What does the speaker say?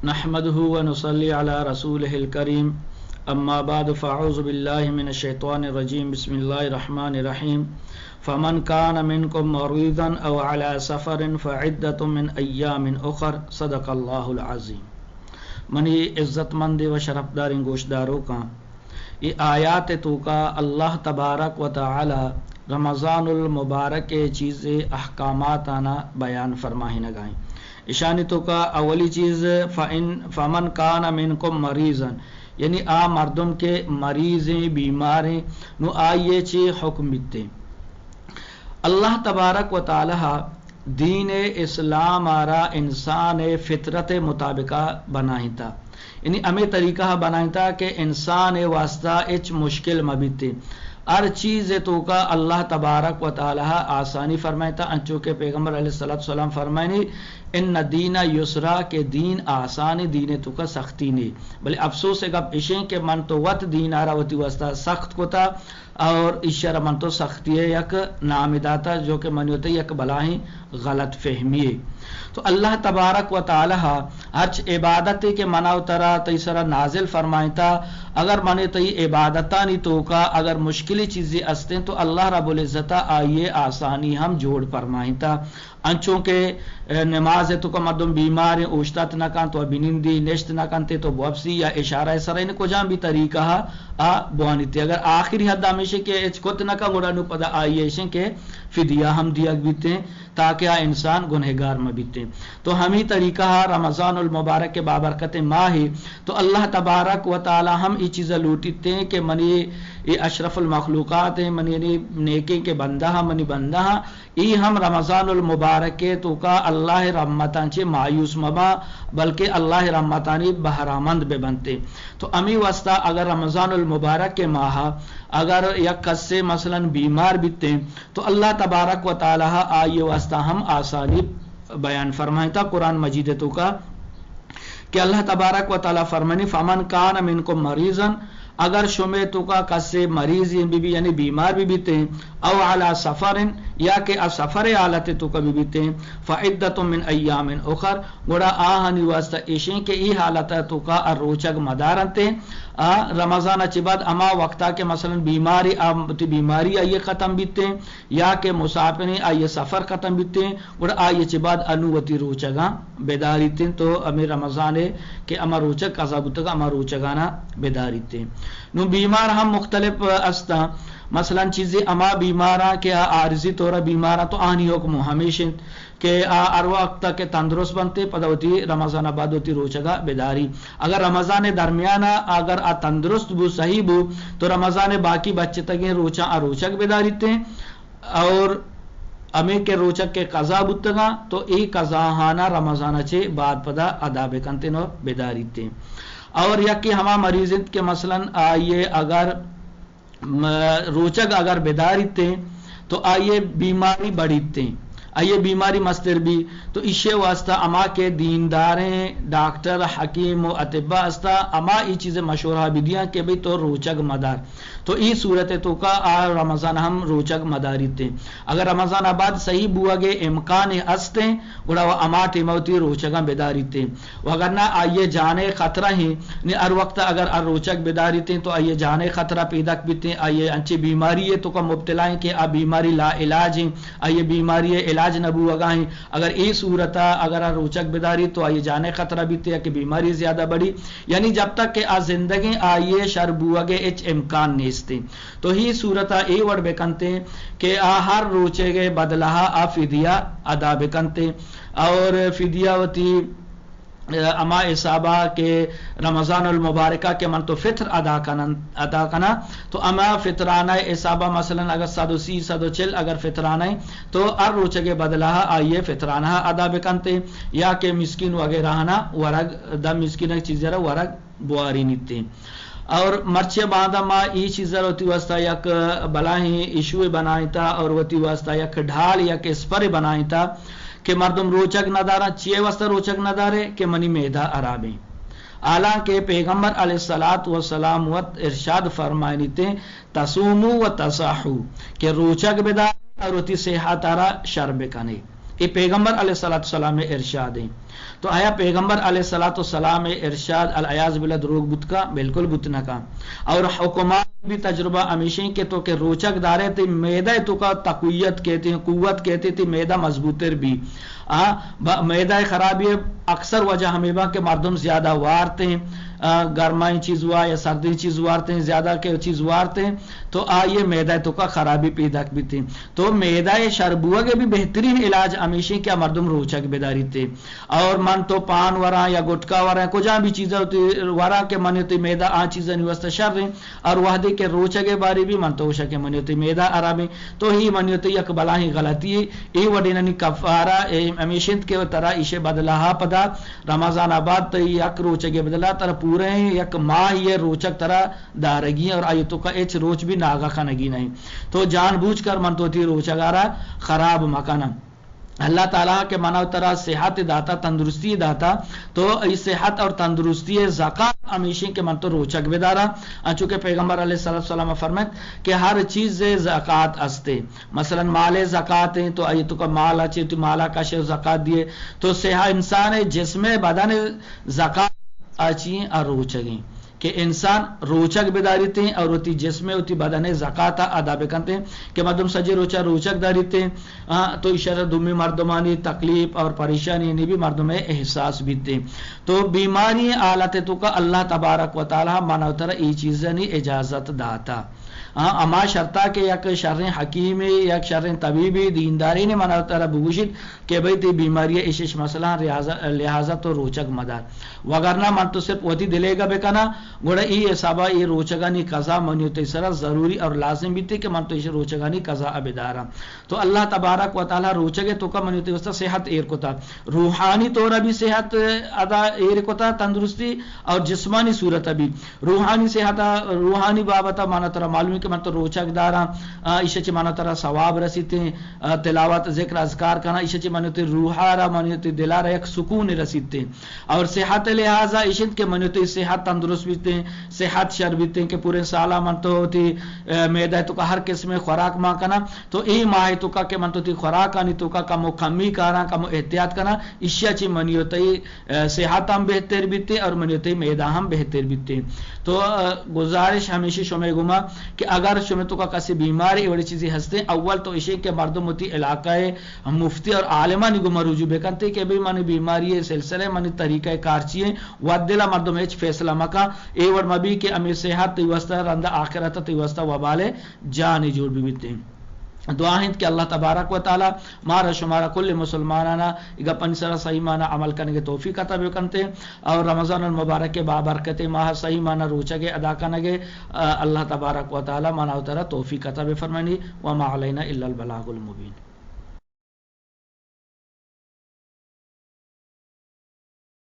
نحمده ونصلي على رسوله الكريم. أما بعد، فأعوذ بالله من الشيطان الرجيم. بسم الله الرحمن الرحيم. فمن كان منكم مريضا أو على سفر فعدة من أيام أخر. صدق الله العظيم. منی عزت مند و شرفداریں گوشداروکاں، اے آیات توکا اللہ تبارک و تعالی رمضان المبارک ءِ چیزے احکاماتانا بیان فرمائینگائیں۔ اشانی توکا اولی چیز، فَإِن، فَمَنْ كَانَ مِنْكُمْ مَرِيضًا، یعنی آ مردم کہ مریضیں، بیماریں، نو آئیے چی حکم بیتے۔ اللہ تبارک و تعالی دین اسلام آرا انسان فطرت مطابقہ بنائینتا، یعنی ہمیں طریقہ بنائینتا کہ انسان واسطہ اچ مشکل مبیتے۔ ہر چیز توکا اللہ تبارک و تعالی آسانی فرمائینتا، انچو کہ پیغمبر علیہ الصلوۃ والسلام فرمائنی، ان الدین یسرا، کہ دین آسان، دین توکا سختی نہیں۔ بلے افسوس گپ اشیں کہ من تو وت دین آرا وتی واسطہ سخت کتا، اور ایشرا من تو سختی یک نام داتا، جو کہ منی و تئی یک بلاہیں غلط فہمی ہے۔ تو اللہ تبارک و تعالی ہرچ عبادتے کہ منا و ترا تئی سرا نازل فرمائینتا، اگر من تئی عبادتانی توکا اگر مشکلی چیزی استیں تو اللہ رب العزت آئیے آسانی ہم جوڑ فرمائینتا۔ انچو کہ، اے، نماز توکا مردم بیماریں، اوشتات نہ کن تو بنندی، نشت نہ کنتے تو بوپسی، یا اشارہ سرا، یعنی کجام بھی طریقہ آ بوانیتے۔ اگر آخری حد ہمیشہ کہ اچ کت نہ کن، گڑا نو پدا آئیے اشیں کہ فدیہ ہم دیگ بیتے، تاکہ آ انسان گنہگار مہ بیتے۔ تو ہمی طریقہ رمضان المبارک کے بابرکت ماہ، تو اللہ تبارک و تعالی ہم ای چیز لوٹیتے کہ منی اے اشرف المخلوقات ہیں، منی یعنی نیکیں کے بندہ ہاں، منی بندہ ہاں، ای ہم رمضان المبارک ءِ توکا اللہ ءِ رحمتاں چہ مایوس مباں، بلکہ اللہ ءِ رحمتانی بہرامند بہ بنتے۔ تو امی واسطہ اگر رمضان المبارک ءِ ماہ اگر یک کسے مثلاً بیمار بیتے تو اللہ تبارک و تعالی آئی واسطہ ہم آسانی بیان فرمائتا قرآن مجید ءِ توکا۔ کہ اللہ تبارک و تعالی فرمانی، فمن کان منکم مریضا، اگر شمے توکا کسے مریض بی بی، یعنی بیمار بی بیتے، او علی سفر، یا کہ آ سفر حالت توکا بی بیتے، فعدۃ من ایام اخر، گڑا آہانی واسطہ ایشیں کہ ای حالت توکا آ روچگ مدارنتے، آ رمضان چہ بعد ہما وقتا کہ مثلاً بیماری، آ تی بیماری آئیے ختم بیتے، یا کہ مسافریں آئیے سفر ختم بیتے، گڑا آئیے چہ بعد انو وتی روچگاں بداریتیں، تو ہمیں رمضان ءِ کہ ہما روچگ قضا بوتگ، ہما روچگانا بداریتیں۔ نو بیمار ہم مختلف استاں، مثلاً چیزے ہما بیماراں کہ آ عارضی طور بیماراں تو آنی حکم ہمیش انت کہ آ ہر وقت کہ تندرست بنتے پدا وتی رمضان بعد وتی روچگا بداری۔ اگر رمضان درمیان اگر آ تندرست بو، صحیح بو، تو رمضان باقی بچتگیں روچاں آ روچگ بداریتیں۔ اور ہمیں کہ روچگ کے قضا بوتگاں تو اے قضاہانا رمضان چے بعد پدا ادا بکنتیں اور بداریتیں۔ اور یکی ہما مریض انت کہ مثلاً آئیے اگر م-، روچگ اگر بداریتیں تو آئیے بیماری بڑیتیں، آئیے بیماری مستر بی، تو ایشے واسطہ ہما کہ دینداریں ڈاکٹر، حکیم و اطباء استا، ہما ای چیز مشورہ بدیاں کہ بھئی تو روچگ مدار۔ تو ای صورت توکا آ رمضان ہم روچگ مداریتیں۔ اگر رمضان آ بعد صحیح بوگے امکان استیں، گڑا و ہما ٹیم وتی روچگاں بداریتیں۔ و اگر نہ آئیے جانے خطرہ ہیں، نی ہر وقت اگر ہر روچگ بداریتیں تو آئیے جانے خطرہ پیداک بیتیں، آئیے انچے بیماری توکا مبتلا ہیں کہ آ بیماری لا علاج ہیں، آئیے بیماری علاج نہ بوگا ہیں۔ اگر اے صورتا اگر آ روچگ بداری تو آئی جانے خطرہ بیتے یا کہ بیماری زیادہ بڑی، یعنی جب تک کہ آ زندگیں آئیے شر بوگے ہچ امکان نیستیں۔ تو ہی صورتا اے وڑ بکنتے کہ آ ہر روچے گے بدلہ آ فدیہ ادا بکنتے اور فدیہ وتی ہما حسابا کہ رمضان المبارکہ کہ من تو فطر ادا کنن، ادا کنا، تو ہما فطرانہ حسابا مثلاً اگر صد و سی، صد و چل اگر فطرانہ تو ہر روچگے بدلہ آئیے فطرانہ ادا بکنتے یا کہ مسکین وغیرہ نا ورگ، دہ مسکین چیزے را ورگ بواری نیتے۔ اور مرچی باندا ما ای چیز وتی واسطہ یک بلاہیں ایشو بنائیتا اور وتی واسطہ یک ڈھال، یک اسپر بنائیتا کہ مردم روچگ ندارن۔ چیئے واسطہ روچگ ندارے؟ کہ منی معدہ حرابیں۔ حالانکہ پیغمبر علیہ الصلوۃ والسلام وت ارشاد فرمائنیتے، تصوموا وتصحوا، کہ روچگ بدار اور وتی صحت را شر بکنے۔ اے پیغمبر علیہ الصلوۃ والسلام ارشاد ہیں۔ تو آیا پیغمبر علیہ الصلوۃ والسلام ارشاد العیاذ باللہ دروگ بوت کا؟ بالکل بوت نہ کا۔ اور حکماں بھی تجربہ ہمیشہ کہ تو کہ روچگ دارے تے معدہ تو کا تقویت کہتے ہیں، قوت کہتے تے معدہ مضبوط تر بھی۔ آ، ب-، معدہ خرابی اکثر وجہ ہمیں با کہ مردم زیادہ وارتے ہیں، آ، گرمائیں چیز ہوا یا سردیں چیز وارتے ہیں، زیادہ کے چیز وارتے ہیں، تو آ یہ معدہ تو کا خرابی پیدا بیتے ہیں۔ تو معدہ شر بوگ بھی بہترین علاج ہمیشہ کہ مردم روچگ بداریتے۔ اور من تو پان وراں یا گٹکا وراں، کجا بھی چیزا ہوتی وراں کہ من تو معدہ آ چیزانی واسطہ شر ہیں۔ اور وہدے کہ روچگ باری بھی من تو شک من تو معدہ آرام ہے۔ تو ہی من تو یک بلاہیں غلطی ہے۔ اے وڈینانی کفارہ، اے ہمیشہ کہ ترا ایشے بدلہ پدا رمضان آباد تو یک روچگ بدلہ ترا پورے یک ماہ یہ روچگ ترا دارگی اور آئی تو کا اچ روچ بھی ناغا کنگی نہیں۔ تو جان بوجھ کر من تو تی روچگارا خراب مکنم۔ اللہ تعالیٰ کہ منا و ترا صحت داتا، تندرستی داتا، تو ای صحت اور تندرستی زکات ہمیشیں کہ من تو روچگ بدارا۔ انچو کہ پیغمبر علیہ الصلوۃ والسلام فرمت کہ ہر چیز زکات استے۔ مثلاً مال زکات ہیں تو ای تو کا مال اچے تو مالا کشے زکات دیے۔ تو صحت انسان جسم بدن زکات اچی اور روچگیں۔ کہ انسان روچگ بداریتے اور وتی جسم وتی بدن زکات ادا بکنتے کہ مردم سجے روچا روچگ داریتے، آ، تو ایشرا دومی مردمانی تکلیف اور پریشانی نی بھی مردم احساس بیتے۔ تو بیماری حالت تو کا اللہ تبارک و تعالیٰ منا و ترا ای چیزانی اجازت داتا۔ آ، اما شرطا کہ یک شریں حکیمی، یک شریں طبیبی، دینداری نے منا و ترا بگوشیت کہ بھئی تی بیماری اش اش مسئلہ لہذا، لہذا تو روچگ مدار۔ وگرنہ من تو صرف وتی دلے گا بکنا، گڑا ای حسابا ای روچگانی قضا منی و تی سرا ضروری اور لازم بیتے کہ من تو اش روچگانی قضا ابدارا۔ تو اللہ تبارک و تعالیٰ روچگ تو کا منی و تی واسطہ صحت ایر کتا۔ روحانی طور بھی صحت ادا ایر کتا، تندرستی اور جسمانی صورت بھی۔ روحانی صحت، روحانی بابت منا ترا معلوم ہے کہ من تو روچگ دارا، آ، ایشا چی منا ترا ثواب رسیتے، آ، تلاوت، ذکر، اذکار کنا، ایشا چی منی تی روحا را، منی تی دلا را یک سکون رسیتے۔ اور صحت لحاظا ایشنت کہ منی تی صحت تندرست بیتے، صحت شر بیتے کہ پورے سالا من تو تی، آ، معدہ تو کا ہر قسم خوراک ما کنا، تو ای ماہ تو کا کہ من تو تی خوراکانی تو کا کم و کمی کارا، کم و احتیاط کنا، ایشا چی منی تی، آ، صحت ہم بہتر بیتے اور منی تی معدہ ہم بہتر بیتے۔ تو، آ، گزارش ہمیشہ شمے گما کہ اگر شمے تو کا کسی بیماری وڑی چیزی ہستے، اول تو ایشے کہ مردم وتی علاقہ مفتی اور عالمانی گما رجوع بکنتے کہ بھئی منی بیماری سلسلہ منی طریقہ کار چی ہیں، و دلا مردم ہچ فیصلہ مکا، اے وڑ مبی کہ ہمیں صحت تی واسطہ رند آخرت تی واسطہ وبال جانی جوڑ بی بیتے۔ دعا انت کہ اللہ تبارک و تعالیٰ مارا شمارا کل مسلمانانا گپانی سرا صحیح معنی عمل کنگے توفیق عطا بکنتے اور رمضان المبارک بابرکت ماہ صحیح معنی روچگے ادا کنگے، آ، اللہ تبارک و تعالیٰ منا و ترا توفیق عطا بفرمانی۔ وما علینا الا البلاغ المبین۔